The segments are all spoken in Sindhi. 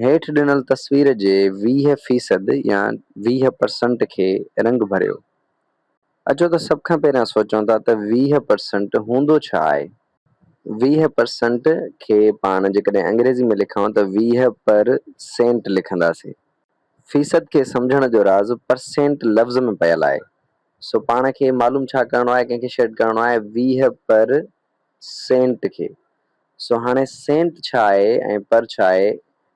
هيٺ ڏنل تصوير جي 20 فيصد يا 20 پرسنٽ کي رنگ ڀريو. اچو ته سڀ کان پهريان سوچون ٿا ته 20 پرسنٽ هوندو ڇا آهي؟ 20 پرسنٽ کي پاڻ جيڪڏهن انگريزي ۾ لکون ته 20 پر سينٽ لکنداسين. فيصد کي سمجهڻ جو راز پرسينٽ لفظ ۾ پيل آهي. سو پاڻ کي معلوم ڇا ڪرڻو آهي، ڪنهن کي شيڊ ڪرڻو آهي؟ 20 پر سينٽ کي. سو هاڻي سينٽ ڇا آهي ۽ پر ڇا آهي،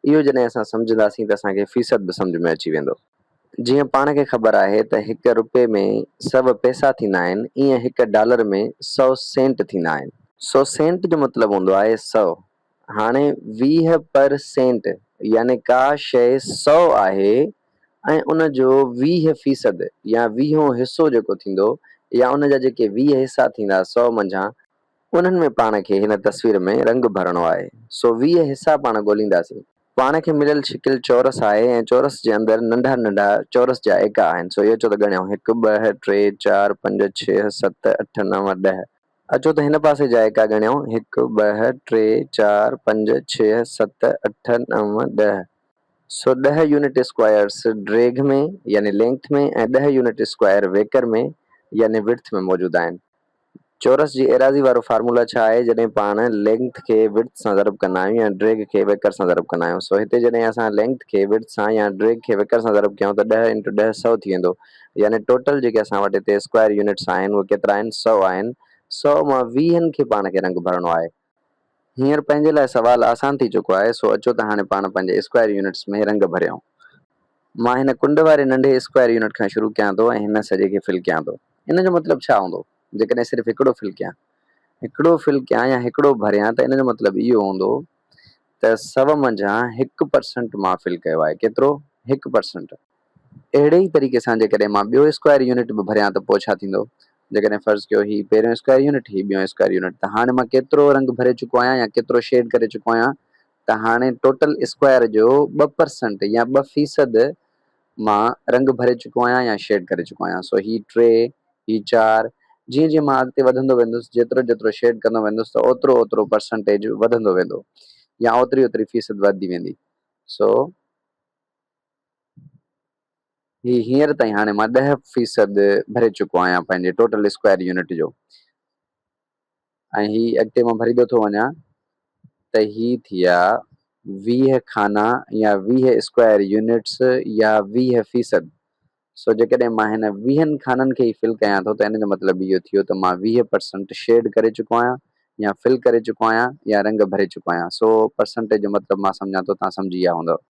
اهو جڏهن اسان سمجهنداسين ته اسان کي فيصد به سمجهه ۾ اچي ويندو. جيئن پاڻ کي خبر آهي ته هڪ رپئي ۾ سو پئسا ٿيندا آهن، ايئن هڪ ڊالر ۾ سو سينٽ ٿيندا آهن. سو سينٽ جو مطلب هوندو آهي سو. هاڻي 20 پر سينٽ يعني ڪا شيء سو آهي ۽ ان جو 20 فيصد يا ويهون حصو جيڪو ٿيندو يا ان جا جيڪي 20 حصا ٿيندا سو منجهان، انهن ۾ پاڻ کي هن تصوير ۾ رنگ ڀرڻو آهي. سو 20 حصا پاڻ ڳولينداسين. پاڻ کي مليل شڪل چورس آهي ۽ چورس جي اندر ننڍا ننڍا چورس جا ايڪا آهن. سو اهو اچو ته ڳڻيون، هڪ، ٻه، ٽي، چار، پنج، ڇهه، ست، اٺ، نو، ڏهه. اچو ته هن پاسي جا ايڪا ڳڻيون، هڪ، ٻه، ٽي، چار، پنج، ڇهه، ست، اٺ، نو، ڏهه. سو ڏهه يونٽ اسڪوائرس ڊيگهه ۾ يعني لينگٿ ۾ ۽ ڏهه يونٽ اسڪوائر ويڪر ۾ يعني وڊٿ ۾ موجود آهن. چورس جي ايراضي وارو فارمولا ڇا آهي؟ جڏهن پاڻ لينگٿ کي وڊٿ سان ضرب ڪندا آهيون يا ڊيگهه کي ويڪر سان ضرب ڪندا آهيون. سو هتي جڏهن اسان لينگٿ کي وڊٿ سان يا ڊيگهه کي ويڪر سان ضرب ڪيون ته ڏهه انٽو ڏهه سئو ٿي ويندو. يعني ٽوٽل جيڪي اسان وٽ هتي اسڪوائر يونٽس آهن اهي ڪيترا آهن؟ سئو آهن. سئو مان ويهن کي پاڻ کي رنگ ڀرڻو آهي. هينئر پنهنجي لاء سوال آسان ٿي چڪو آهي، سو اچو ته هاڻي پاڻ پنهنجي اسڪوائر يونٽس ۾ رنگ ڀريون. مان هن ڪنڊ واري ننڍي اسڪوائر يونٽ کان شروع ڪيان ٿو ۽ هن سڄي کي فل ڪيان ٿو. ان جو مطلب ڇا هوندو؟ جيڪڏهن صرف هڪڙو فل ڪيان، هڪڙو فل ڪيان يا هڪڙو ڀريان ته ان جو مطلب اهو هوندو ته سئو منجهان هڪ پرسنٽ مان فل ڪيو آهي. ڪيترو؟ هڪ پرسنٽ. اهڙي ئي طريقي سان جيڪڏهن مان ٻيو اسڪوائر يونٽ به ڀريان ته پوء ڇا ٿيندو؟ جيڪڏهن فرض ڪيو هي پهريون اسڪوائر يونٽ هي ٻيون اسڪوائر يونٽ ته هاڻي مان ڪيترو رنگ ڀري چڪو آهيان يا ڪيترو شيڊ ڪري چڪو آهيان ته هاڻي ٽوٽل اسڪوائر جو 2% يا 2% مان رنگ ڀري چڪو آهيان يا شيڊ ڪري چڪو آهيان. سو هي ٽي، هي چار، جيئن جيئن مان اڳتي وڌندو ويندس جيترو جيترو شيڊ ڪندو ويندس ته اوترو اوترو پرسنٽيج وڌندو ويندو يا اوتري اوتري فيصد وڌندي ويندي. سو. هي هينئر تائين هاڻي مان 10 فيصد ڀري چڪو آهيان پنهنجي ٽوٽل اسڪوائر يونٽ جو ۽ هي اڳتي مان ڀريندو ٿو وڃان ته هي ٿيا 20 خانا يا 20 اسڪوائر يونٽس يا 20 فيصد. سو جيڪڏهن مان هن ويهن خانن کي ئي فل ڪيان ٿو ته ان جو مطلب اهو ٿيو ته مان 20 پرسنٽ شيڊ ڪري چڪو آهيان يا فل ڪري چڪو آهيان يا رنگ ڀري چڪو آهيان. سو پرسنٽيج جو مطلب مان سمجهان ٿو توهان سمجهي ويا هوندؤ.